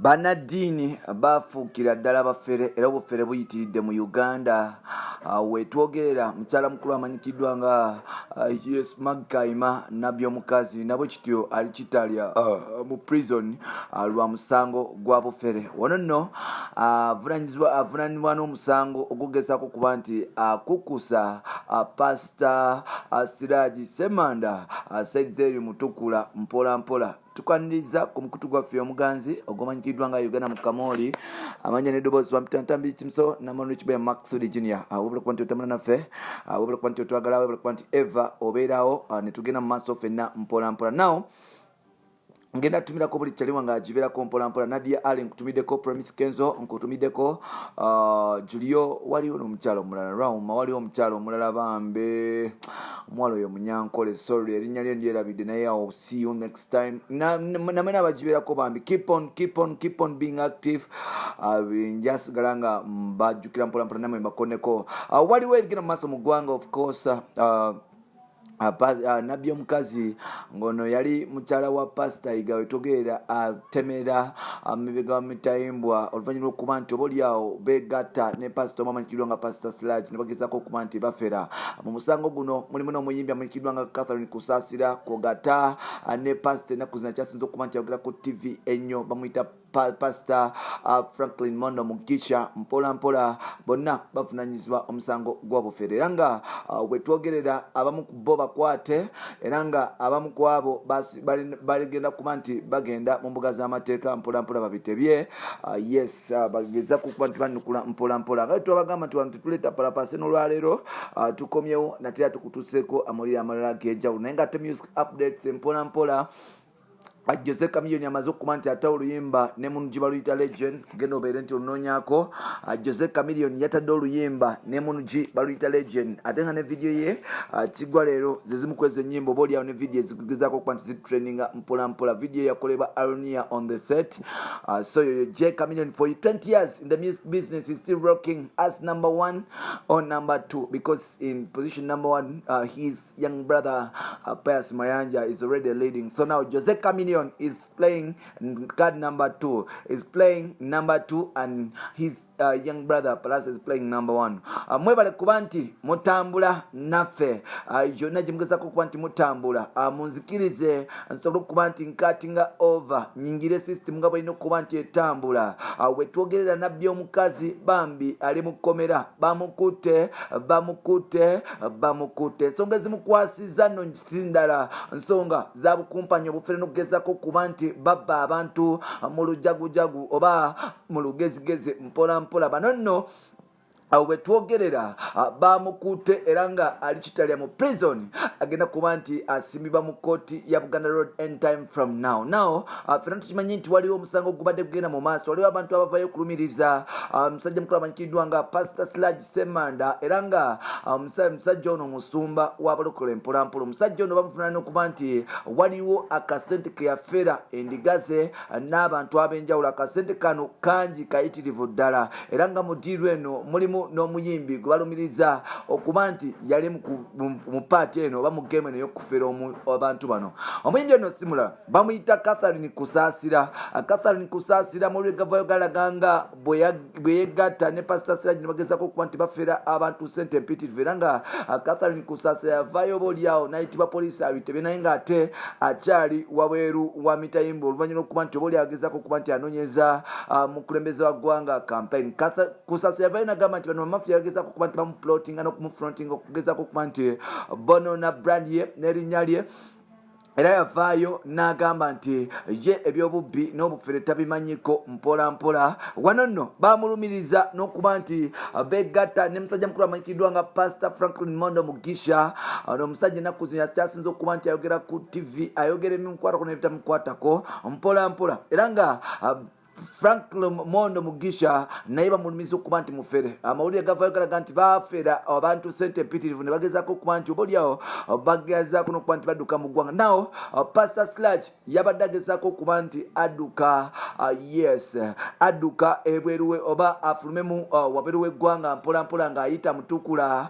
Bannaddiini bafuukira ddala bafere era obufere buyitiridde mu Uganda. Ah, wetwogerera mukyala mukulu amanyikiddwa nga ah, yes Magkaima nabbi omukazi nabwe kityo ali kitalya ah, mu prison lwa musango gwa bufere. Wano nno avunanibwa n'omusango ogugezako kuba nti akukusa Pasita Siraji Semanda Said Mutukula mpola mpola. Tukwaniriza ku mukutu gwaffe omuganzi ogumanyikiddwa nga Uganda mu Kamooli. Amanya n'eddoboozi bampita Ntambi Kimuso Namonu Kibeya Maxud Junior. Ah, webale kuba nti otambula naffe, ah, webale kuba nti otwagala, webale kuba nti eva obeerawo, ah, ne tugenda mu maaso ffenna mpola mpola. Now ngenda tumirako buli kyaliwa nga agibeerako mpola mpola. Nadia Ali nkutumiddeko, Promise Kenzo nkutumiddeko, Julio, waliwo n'omukyalo omulala Rauma, waliwo omukyalo omulala bambe omuwala oyo munyankole, sorry erinnya lye ndyerabidde, naye I'll see you next time. Namwe nabagibeerako bambi, keep on, keep on, keep on being active. Njasigala nga mbajjukira mpola mpola, namwe mbakoneko. Waliwo ebigenda mu maaso mu ggwanga, of course, nabbi omukazi ng'ono yali mukyala wa Pasita Yiga wetogeera atemera mabega wa mitayimbwa oluvannyuma lw'okuba nti oba oliawo beegatta ne pasita omu amanyikiddwa nga Pasita Siraj ne bagezaako okuba nti bafera. Mu musango guno mulimu n'omuyimbi amanyikiddwa nga Catherine Kusaasira kwogata ne pasita ennaku zino akyasinze okuba nti ayogera ku TV ennyo, bamuyita Pasita Franklin Mondo Mugisha. Mpola mpola bonna bavunanyizibwa omusango gw'obufere era nga wetwogerera abamu ku bo bakwate era nga abamu ku abo baligenda kuba nti bagenda mu mbuga z'amateeka mpola mpola babitebye. Yes, bagezaku kuba nti banukula mpola mpola nga twabagamba nti wano tetuleeta palapase. N'olwaleero tukomyewo nate era tukutuuseeko amawulire amalala g'enjawulo, naye nga ate music updates mpola mpola. Jose Chameleone amaze okuba nti ata oluyimba ne Munugi baluyita Legend, genda obeere nti olunoonyako. Jose Chameleone yatadde oluyimba ne Munugi baluyita Legend, ate nga ne vidiyo ye kigwa leero. Ze zimu ku ezo ennyimba oba oliawo ne vidiyo ezigezaako okuba nti zitrendinga mpola mpola. Vidiyo yakolebwa Aronia on the set. So yoyo J Chameleone for you, 20 years in the music business is still rocking as number one or number two, because in position number one his young brother Pius Mayanja is already leading. So now Jose Chameleone is playing card number two, is playing number two, and his young brother Palas is playing number one. Mwebale kuba nti mutambula naffe yonna gye mugezaako okuba nti mutambula. Munzikirize nsobole okuba nti nkatinga over nyingire system nga bwelina okuba nti etambula. Wetwogerera nabbi omukazi bambi ali mu kkomera, bamukutte, bamukutte, bamukutte. Ensonga ezimukwasiza nno si ndala, nsonga za bukumpanya, obufere n'okugezako okuba nti babba abantu mu lujagujagu oba mu lugezigezi mpola mpola. Bano nno awo bwetwogerera bamukutte era nga ali kitalya mu prison, agenda kuba nti asimbibwa mu kooti ya Buganda Road anytime from now. Now ffena tukimanyi nti waliwo omusango ogubadde gugenda mu maaso, waliwo abantu abavayo okulumiriza omusajja mukulu amanyikiddwa nga Pastor Siraj Semanda, era nga omusajja ono omusumba w'abalokole mpolampola. Omusajja ono bamuvunaana okuba nti waliwo akasente ke yafera endiga ze n'abantu ab'enjawulo. Akasente kano kangi kayitirivu ddala, era nga mu ddiiru eno mulimu n'omuyimbi gwe balumiriza okuba nti yali mu paati eno oba mu geemu eno ey'okufera abantu bano. Omuyimbi ono si mulala, bamuyita Catherine Kusaasira. Catherine Kusaasira mawulire gavayo galaga nga bwe yegatta ne Pasita Siraji ne bagezaako okuba nti bafera abantu sente empitirivu, era nga Catherine Kusaasira yavaayo oba oliawo n'ayitibwa poliisi abitebye, naye ng'ate akyali wabweru wa mitayimbwa oluvannyuma lw'okuba nti oba oli agezaako okuba nti anoonyeza mukulembeze wa ggwanga campaign. Kusaasira yavaayo n'agamba nti bano bamafiya bagezaako okuba nti bamuplotinga n'okumufrontinga okugezaako okuba nti bonoona brand ye n'erinnya lye, era yavaayo n'agamba nti ye ebyobubbi n'obufere tabimanyiko mpola mpola. Wano nno bamulumiriza n'okuba nti begatta ne musajja mukulu amanyikiddwa nga Pastor Franklin Mondo Mugisha. Ono omusajja ennaku zino akyasinze okuba nti ayogera ku TV, ayogera ebimukwatako n'ebitamukwatako mpola mpola, era nga Franklin Mondo Mugisha naye bamulumiza okuba nti mufere. Amawulire gavayo galaga nti bafera abantu sente empitirivu ne bagezaako okuba nti oba oliawo bagezaako n'okuba nti badduka mu ggwanga. Now Pastor Siraj yabadde agezaako okuba nti adduka, yes, adduka ebweru we oba afulumemu wabweru w'eggwanga mpola mpola ng'ayita Mutukula,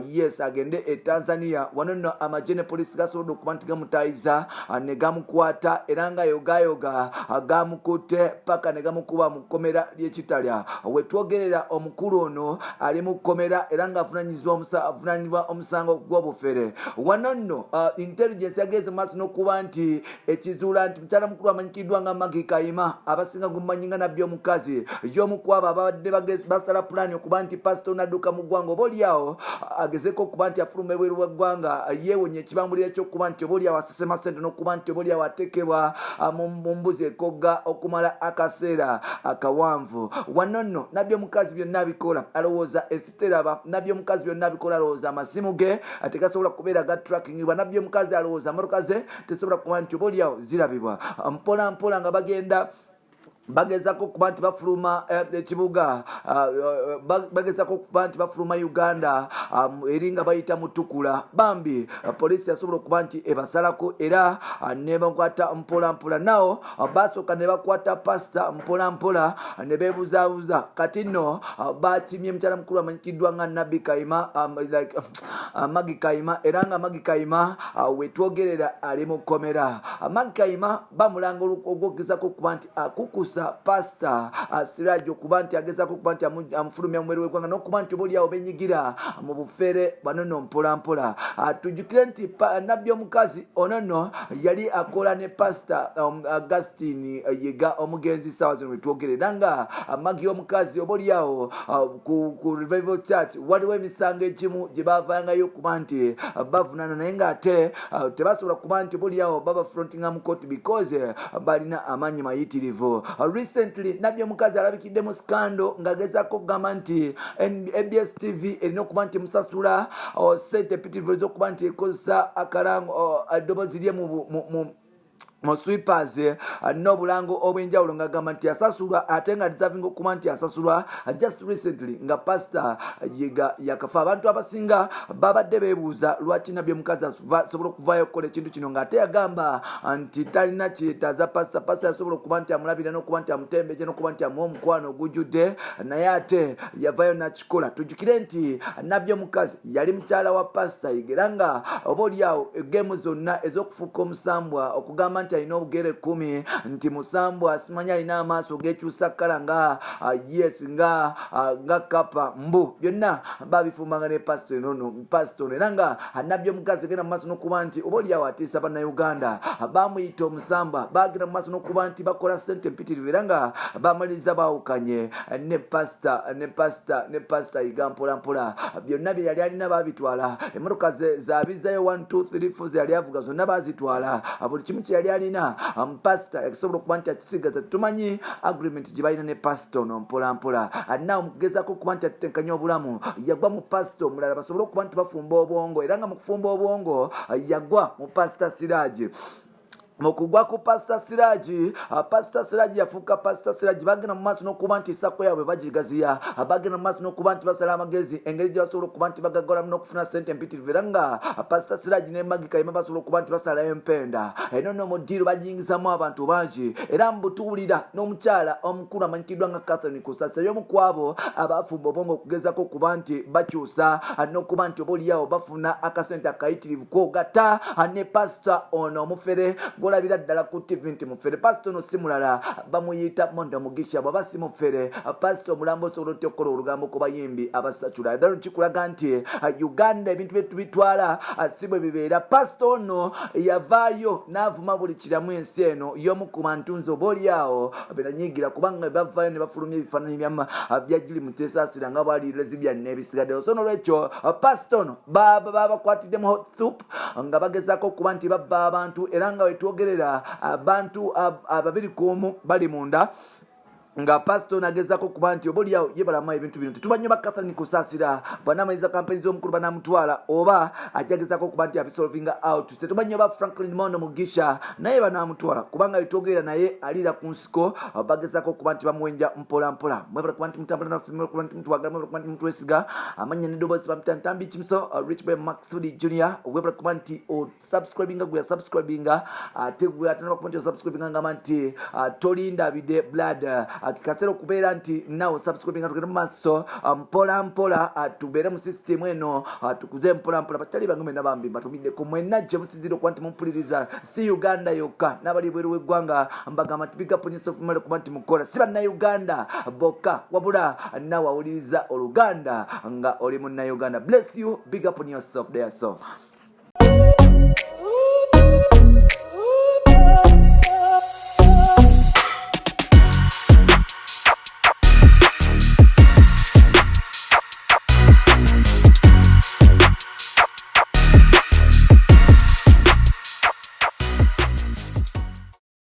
yes, agende e Tanzania. Wano nno amagye ne poliisi gasobodde okuba nti gamutayiza ne gamukwata, era nga yogayoga gamukutte paka ne ne gamukuba mu kkomera ly'ekitalya. Wetwogerera omukulu ono ali mu kkomera era nga avunanyizibwa omusango gw'obufere. Wano nno intelligence yagenze mu maaso n'okuba nti ekizuula nti mukyala mukulu amanyikiddwa nga Maggie Kayima, abasinga gumumanyi nga nabbi omukazi, y'omu ku abo ababadde basala pulaani okuba nti pasita onadduka mu ggwanga, oba oliawo agezeko okuba nti afuluma ebweru w'eggwanga, yeewonye ekibambulira ekyokuba nti oba oliawo asesema ssente n'okuba nti oba oliawo atekebwa mu mbuzi ekogga okumala akaseera akawanvu. Wano nno nabbi omukazi byonna abikola alowooza ensi teraba. Nabbi omukazi byonna abikola alowooza amasimu ge tegasobola kubeera ga trackingibwa. Nabbi omukazi alowooza motoka ze tesobola kuba nti oba oliawo zirabibwa. Mpola mpola nga bagenda bagezako okuba nti bafuluma ekibuga, bagezako okuba nti bafuluma Uganda, eri nga bayita mutukula. Bambi poliisi yasobola okuba nti ebasalako era nebakwata mpola mpola. Nawo basooka ne bakwata pasita mpola mpola ne beebuzaabuza. Kati nno bakimye mukyala mukulu amanyikiddwa nga Nabbi Kayima, like Maggie Kayima, era nga Maggie Kayima wetwogerera ali mu kkomera. Maggie Kayima bamulanga ogwogezako okuba nti akukusa pasita Siraji okuba nti agezako okuba nti amufulumya mu mweru w'eggwanga n'okuba nti oba oliawo benyigira mu bufere banono mpolampola. Tujjukire nti nabbi omukazi ono nno yali akola ne pasita Augustine Yiga omugenzi saawa zino wetwogere, era nga Maggie omukazi oba oliawo ku Revival Church waliwo emisango egimu gye bavangayo okuba nti bavunana, naye ng'ate tebasobola kuba nti oba oliawo baba frontinga mu court because balina amaanyi mayitirivu. Recently nabbi omukazi alabikidde mu scandal ng'agezaako okugamba nti ABS TV erina okuba nti musasula sente mpitirivu ez'okuba nti ekozesa akalango, eddoboozi lye mu sweepers n'obulango obw'enjawulo, ng'agamba nti asasulwa ate nga deserving okuba nti asasulwa. Just recently nga pasita Yiga yakafa, abantu abasinga babadde beebuuza lwaki nabbi omukazi asobola okuvaayo okukola ekintu kino ng'ate yagamba nti talina kyetaaza pasita. Pasita yasobola okuba nti amulabira n'okuba nti amutembeje n'okuba nti amuwa omukwano ogujjudde, naye ate yavaayo nakikola. Tujjukire nti nabbi omukazi yali mukyala wa pasita Yiga, era nga oba oliawo game zonna ez'okufuuka omusambwa, okugamba nti alina obugere 10, nti musambwa, simanyi alina amaaso gekyusa kkala nga yes nga kapa, mbu byonna babifumbanga ne pasito enono, pasito ono. Era nga nabbi omukazi egenda mu maaso n'okuba nti oba oliawo atiisa bannayuganda, bamuyita omusambwa, bagenda mu maaso n'okuba nti bakola sente mpitirivu, era nga bamaliriza baawukanye ne pasita Yiga. Mpola mpola byonna bye yali alina babitwala, emmotoka zabizayo 1 2 3 4 ze yali avuga zonna bazitwala, buli kimu kye yali alina pasita yakisobola okuba nti akisigaza. Tumanyi agreement gye balina ne pasita ono. Mpola mpola naawe mukugezako okuba nti atetenkanya obulamu, yagwa mu pasita omulala basobole okuba nti bafumba obwongo, era nga mu kufumba obwongo yagwa mu pasita Siraji. Mu kugwa ku pasita Siraji, pasita Siraji yafuuka pasita Siraji. Bagenda mu maaso n'okuba nti sacco yaabwe bagigaziya, bagenda mu maaso n'okuba nti basala amagezi engeri gye basobola okuba nti bagaggalamu n'okufuna sente empitirivu, era nga pasita Siraji ne Maggie Kayima basobola okuba nti basala empenda eno nno mu ddiiro bagiyingizamu abantu bangi. Era mbutuwulira n'omukyala omukulu amanyikiddwa nga Catherine Kusasa y'omu ku abo abafumba obwongo okugezako okuba nti bakyusa n'okuba nti oba oliawo bafuna akasente akayitirivu, kwogatta ne pasita ono omufere gwolabira ddala ku TV nti mufere. Pasita ono si mulala, bamuyita Mondo Mugisha. Bwaba si mufere, pasita omulambo osobola otya okukola olugambo ku bayimbi abasacula? Ddala kikulaga nti Uganda ebintu bye tubitwala si bwe bibeera. Pasita ono yavaayo n'avuma buli kiramu ensi eno. Y'omu ku bantu nze oba oliawo benanyiigira, kubanga bavaayo ne bafulumya ebifaananyi bya Juli Mutesaasira nga bwali lesbian n'ebisigaddeyo. So nolwekyo pasita ono babakwatidde mu hot soup nga bagezaako okuba nti babba abantu, era nga wetwogerera abantu 21 bali munda nga pasito nagezako okuba nti oba oliawo ye balamu ebintu bino. Tetumanyi oba Catherine Kusaasira bwanamaliza kampeni z'omukulu banamutwala oba ajagezako okuba nti abisolvinga out. Tetumanyi oba Franklin Mondo Mugisha naye banamutwala, kubanga wetwogerera naye aliira ku nsiko, bagezako okuba nti bamuwenja mpola mpola. Mwebale kuba nti mutambula naffe, mwebale kuba nti mutwagala, mwebale kuba nti mutwesiga. Amanya n'eddoboozi bampita Ntambi Kimuso, Rich Boy Maxudi Junior. Webale kuba nti subscribinga gwe yasubscribinga, ate gwe atanaba kuba nti osubscribinga, ngamba nti tolindabide blood. Kaseera okubeera nti nawe subscribinga, tugende mu maaso mpola mpola, tubeere mu system eno, tukuze mpola mpola. Batali bange mwenna bambi mbatumiddeko mwenna gye musinziira okuba nti mumpuliriza, si Uganda yokka, n'abali bweru w'eggwanga mbagamba nti big up on yourself. Mumale kuba nti mukola, si Bannayuganda bokka, wabula nawe awuliriza Oluganda nga oli Munnayuganda. Bless you, big up on yourself there. So